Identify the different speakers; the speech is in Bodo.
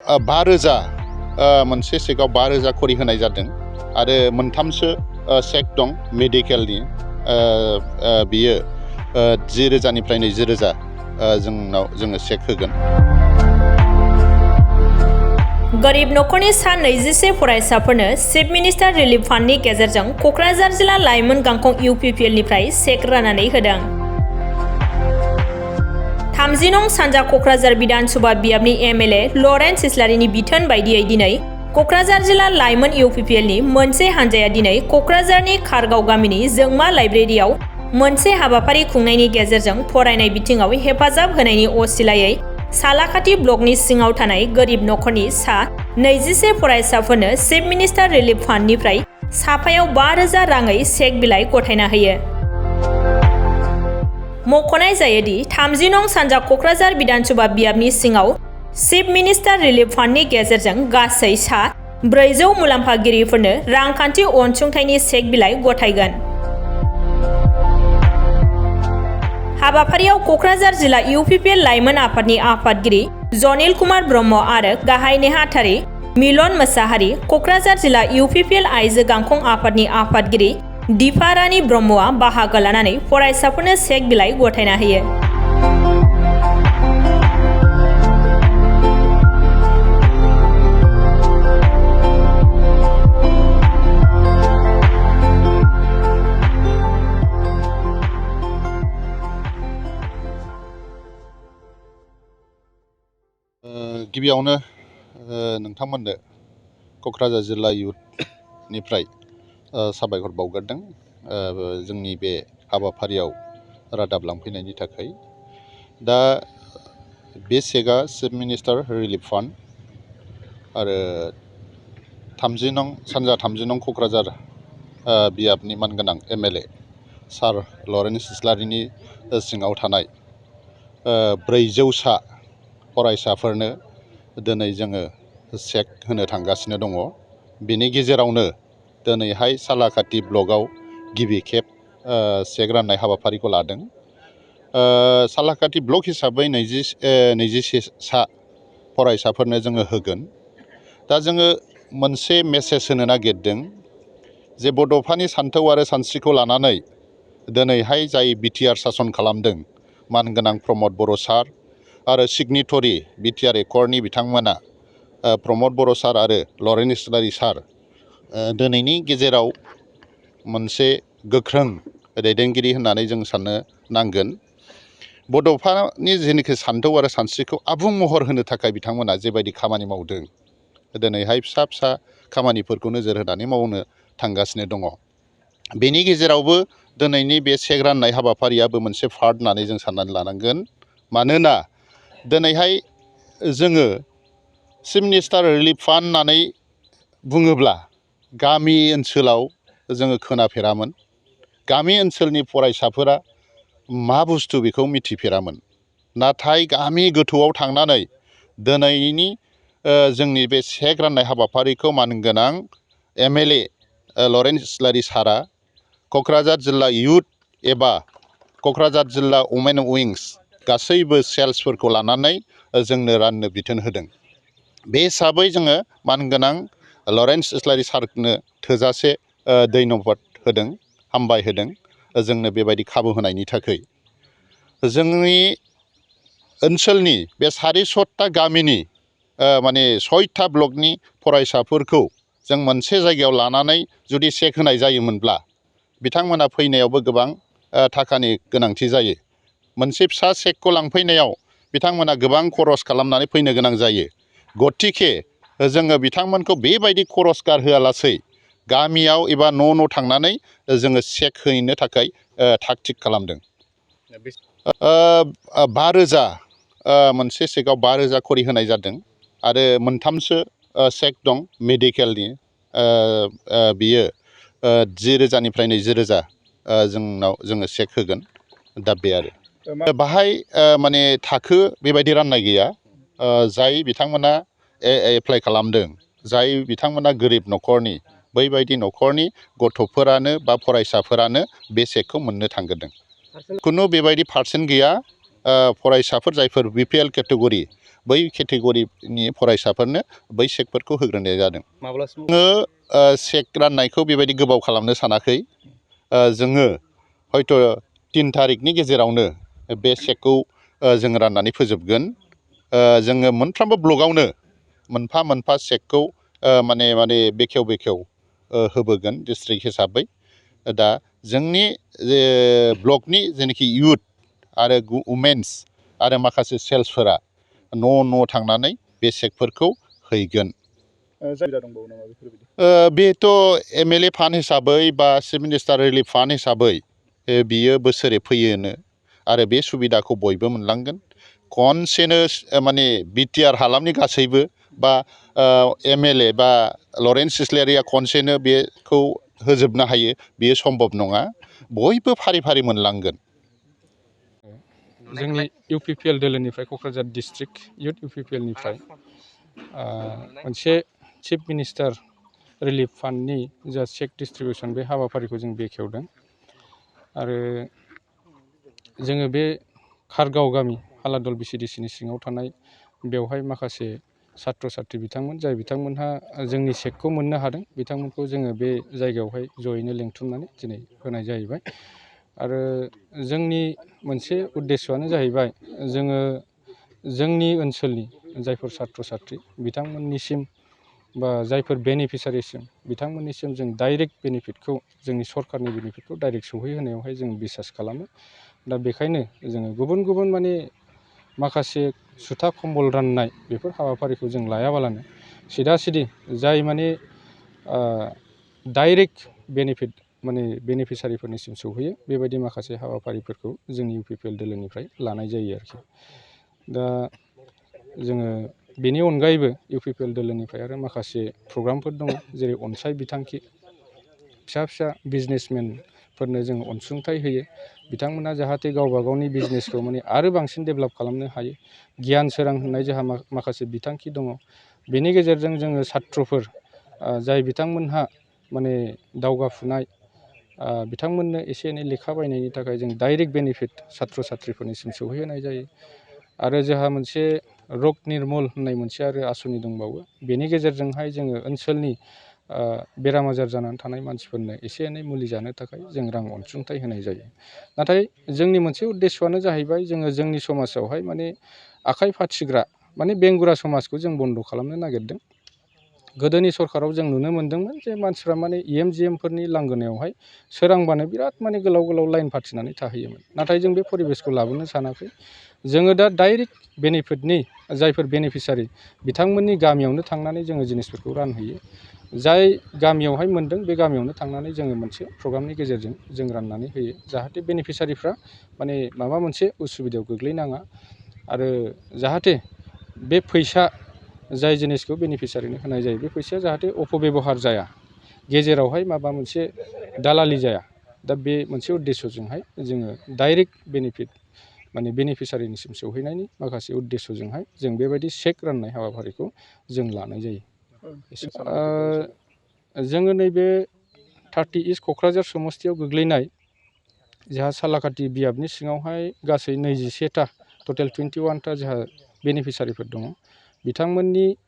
Speaker 1: 5,000 मोनसे चेकआव 5,000 खरि होनाय जादों आरो मोनथामसो चेक दं मेडिकेलनि बियो 10,000 निफ्राय 20,000 जोङो चेक होगोन।
Speaker 2: गरिब नखरनि सा 21 फरायसाफोरनो चिफ मिनिस्टार रिलिफ फान्डनि गेजेरजों कक्राझार जिल्ला लाइमोन गांखं UPPLनिफ्राय चेक राननानै होदों। 30 नं सानजा कक्राझार विधानसभा बियाबनि MLA लरेन्स इस्लारिनि बिथोन बायदियै दिनै कक्राझार जिल्ला लाइमोन UPPLनि मोनसे हानजाया दिनै कक्राझारनि खारगाव गामिनि जोंमा लाइब्रेरियाव मोनसे हाबाफारि खुंनायनि गेजेरजों फरायनाय बिथिङाव हेफाजाब होनायनि असिलायै सालाखाथि ब्लकनि सिङाव थानाय गरिब नखरनि सा 21 फरायसाफोरनो चिफ मिनिस्टार रिलिफ फान्डनिफ्राय साफायाव 5,000 राङै चेक बिलाइ गथायना होयो। मख'नाय जायोदि 30 नं सानजा कक्राझार विधानसभा बियाबनि सिङाव चिफ मिनिस्टार रिलिफ फान्डनि गेजेरजों गासै सा 400 मुलाम्फागिरिफोरनो रांखान्थि अनसुंथाइनि चेक बिलाइ गथायगोन। हाबाफारियाव कक्राझार जिल्ला UPPL लाइमोन आफादनि आफादगिरि जनिल कुमार ब्रह्म आरो गाहाय नेहाथारि मिलन मोसाहारि, कक्राझार जिल्ला UPPL आइजो गांखं आफादनि आफादगिरि दीपा रानी ब्रह्मआ बाहागो लानानै फरायसाफोरनो चेक बिलाइ गथायना होयो।
Speaker 1: गिबियावनो नोंथांमोननो कक्राझार जिल्ला युथनिफ्राय साबायखर बावग्रोदों जोंनि बे हाबाफारियाव रादाब लांफैनायनि थाखाय। दा बे चेकआ चिफ मिनिस्टार रिलिफ फान्ड आरो 30 नं सानजा 30 नं कक्राझार बियाबनि मानगोनां MLA सार लरेन्स इस्लारिनि सिङाव थानाय 400 फरायसाफोरनो दिनै जोङो चेक होनो थांगासिनो दङ। बेनि गेजेरावनो दिनैहाय सालाखाथि ब्लकआव गिबि खेब चेक राननाय हाबाफारिखौ लादों। सालाखाथि ब्लक हिसाबै 21 फरायसाफोरनो जोङो होगोन। दा जोङो मोनसे मेसेज होनो नागिरदों जे बड'फानि सान्थौ आरो सानस्रिखौ लानानै दिनैहाय जाय BTR सासन खालामदों मानगोनां प्रमद बर' सार आरो सिगनेटरि BTR एकर्डनि बिथांमोना प्रमद बर' सार आरो लरेन्स इस्लारि सार दिनैनि गेजेराव मोनसे गोख्रों दैदेनगिरि होननानै जों साननो नांगोन। बड'फानि जेनाखि सान्थौ आरो सानस्रिखौ आबुं महर होनो थाखाय बिथांमोना जेबायदि खामानि मावदों दिनैहाय फिसा फिसा खामानिफोरखौ नोजोर होनानै मावनो थांगासिनो दङ। बेनि गेजेरावबो दिनैनि बे चेक राननाय हाबाफारियाबो मोनसे पार्ट होननानै जों साननानै लानांगोन। मानोना दिनैहाय जोङो चिफ मिनिस्टार रिलिफ फान्ड होननानै बुङोब्ला गामि ओनसोलाव जोङो खोनाफेरामोन। गामि ओनसोलनि फरायसाफोरा मा बुस्थु बेखौ मिथिफेरामोन। नाथाय गामि गोथौआव थांनानै दिनैनि जोंनि बे चेक राननाय हाबाफारिखौ मानगोनां MLA लरेन्स इस्लारि सारा कक्राझार जिल्ला युथ एबा कक्राझार जिल्ला वमेन उइंस गासैबो सेल्सफोरखौ लानानै जोंनो राननो बिथोन होदों। बे हिसाबै जोङो मानगोनां लरेन्स इस्लारि सारनो थोजासे धन्यबाद होदों, हामबाय होदों जोंनो बेबायदि खाबु होनायनि थाखाय। जोंनि ओनसोलनि बे 400टा गामिनि माने 6टा ब्लकनि फरायसाफोरखौ जों मोनसे जायगायाव लानानै जुदि चेक होनाय जायोमोनब्ला बिथांमोना फैनायावबो गोबां थाखानि गोनांथि जायो। मोनसे फिसा चेकखौ लांफैनायाव बिथांमोना गोबां खरस खालामनानै फैनो गोनां जायो। गतिके जोङो बिथांमोनखौ बेबायदि खरस गारहोआलासै गामियाव एबा न' थांनानै जोङो चेक हैनो थाखाय थाग थिग खालामदों। 5,000 मोनसे चेकआव 5,000 खरि होनाय जादों आरो मोनथामसो चेक दं मेडिकेलनि बियो 10,000 निफ्राय 20,000 जोङो चेक होगोन। दा बे आरो बाहाय माने थाखो बेबायदि राननाय गैया। जाय बिथांमोना एप्लाइ खालामदों, जाय बिथांमोना गोरिब न'खरनि बैबायदि न'खरनि गथ'फोरानो बा फरायसाफोरानो बे चेकखौ मोननो थांगोरदों। खुनु बेबायदि पार्सेन्ट गैया। फरायसाफोर जायफोर BPL केटेगरि बै केटेगरिनि फरायसाफोरनो बै चेकफोरखौ होग्रोनाय जादों। जोङो चेक राननायखौ बेबायदि गोबाव खालामनो सानाखै। जोङो हयथ' 3 थारिखनि गेजेरावनो बे चेकखौ जों राननानै फोजोबगोन। जोङो मोनफ्रोमबो ब्लकआवनो मोनफा मोनफा चेकखौ माने बेखेव होबोगोन डिस्ट्रिक्ट हिसाबै। दा जोंनि ब्लकनि जेनाखि इयुथ आरो वुमेन्स आरो माखासे सेल्सफोरा न' थांनानै बे चेकफोरखौ हैगोन। बेथ' MLA फान्ड हिसाबै बा चिफ मिनिस्टार रिलिफ फान्ड हिसाबै बियो बोसोरै फैयोनो आरो बे सुबिदाखौ बयबो मोनलांगोन। खनसेनो माने बिटिआर हालामनि गासैबो बा MLA बा लरेन्स इस्लारिया खनसेनो बेखौ होजोबनो हायो, बेयो सम्भब नङा। बयबो फारि फारि मोनलांगोन।
Speaker 3: जोंनि UPPL दोलोनिफ्राय क'क्राझार डिस्ट्रिक्ट इयुथ UPPLनिफ्राय मोनसे चिफ मिनिस्टार रिलिफ फान्डनि जा चेक डिस्ट्रिबिउसन बे हाबाफारिखौ जों बेखेवदों। आरो जोङो बे खारगाव गामि हालादल BCDCनि सिङाव थानाय बेवहाय माखासे सात्र साथ्रि बिथांमोन जाय बिथांमोनहा जोंनि चेकखौ मोननो हादों, बिथांमोनखौ जोङो बे जायगायावहाय जयैनो लेंथुमनानै दिनै होनाय जाहैबाय। आरो जोंनि मोनसे उद्देस्यआनो जाहैबाय जोङो जोंनि ओनसोलनि जायफोर सात्र साथ्रि बिथांमोननिसिम बा जायफोर बेनिफिसारिसिम बिथांमोननिसिम जों डाइरेक्ट बेनिफिटखौ जोंनि सरकारनि बेनिफिटखौ डाइरेक्ट सौहैहोनायावहाय जों बिसास खालामो। दा बेखायनो जोङो गुबुन गुबुन माने माखासे सुथा खम्बल राननाय बेफोर हाबाफारिखौ जों लायाबालानो सिदा सिदि जाय माने डाइरेक्ट बेनिफिट माने बेनिफिसारिफोरनिसिम सौहैयो बेबायदि माखासे हाबाफारिफोरखौ जोंनि UPPL दोलोनिफ्राय लानाय जायो आरोखि। दा जोङो बेनि अनगायैबो UPPL दोलोनिफ्राय आरो माखासे प्रग्रामफोर दङ, जेरै अनसाय बिथांखि, फिसा फिसा बिजनेसमेनफोरनो जों अनसुंथाइ होयो। बिथांमोना जाहाथे गावबा गावनि बिजनेसखौ माने आरो बांसिन डेभेलप खालामनो हायो। गियान सोरां होननाय जोंहा माखासे बिथांखि दङ। बेनि गेजेरजों जोङो सात्रफोर जाय बिथांमोनहा माने दावगाफुनाय बिथांमोननो एसे एनै लेखा बायनायनि थाखाय जों डाइरेक्ट बेनिफिट सात्र साथ्रिफोरनिसिम सौहैहोनाय जायो। आरो जोंहा मोनसे रग निर्मल होननाय मोनसे आरो आसनि दंबावो। बेनि गेजेरजोंहाय जोङो ओनसोलनि बेराम आजार जानानै थानाय मानसिफोरनो एसे एनै मुलि जानो थाखाय जों रां अनसुंथाइ होनाय जायो। नाथाय जोंनि मोनसे उद्देस्यआनो जाहैबाय जोङो जोंनि समाजावहाय माने आखाइ फाथिग्रा माने बेंगुरा समाजखौ जों बन्द' खालामनो नागिरदों। गोदोनि सरकाराव जों नुनो मोन्दोंमोन जे मानसिफ्रा माने EMGMफोरनि लांगोनायावहाय सोरांबानो बिराद माने गोलाव गोलाव लाइन फाथिनानै थाहैयोमोन। नाथाय जों बे परिबेसखौ लाबोनो सानाखै। जोङो दा डाइरेक्ट बेनिफिटनि जायफोर बेनिफिसारि बिथांमोननि गामियावनो थांनानै जोङो जिनिसफोरखौ रानहैयो। जाय गामियावहाय मोनदों बे गामियावनो थांनानै जोङो मोनसे प्रग्रामनि गेजेरजों जों राननानै होयो, जाहाथे बेनिफिसारिफ्रा माने माबा मोनसे उसुबिदायाव गोग्लैनाङा आरो जाहाथे बे फैसा जाय जिनिसखौ बेनिफिसारिनो होनाय जायो बे फैसाया जाहाथे अपबेबहार जाया, गेजेरावहाय माबा मोनसे दालालि जाया। दा बे मोनसे उद्देस्यजोंहाय जोङो डाइरेक्ट बेनिफिट माने बेनिफिसारिनिसिम सौहैनायनि माखासे उद्देस्यजोंहाय जों बेबायदि चेक राननाय हाबाफारिखौ जों लानाय जायो। जोङो नैबे 30 इस्ट क'क्राझार समस्तियाव गोग्लैनाय जोंहा सालाकाटि बियाबनि सिङावहाय गासै 21टा टटेल 21टा जोंहा बेनिफिसारिफोर दङ। बिथांमोननि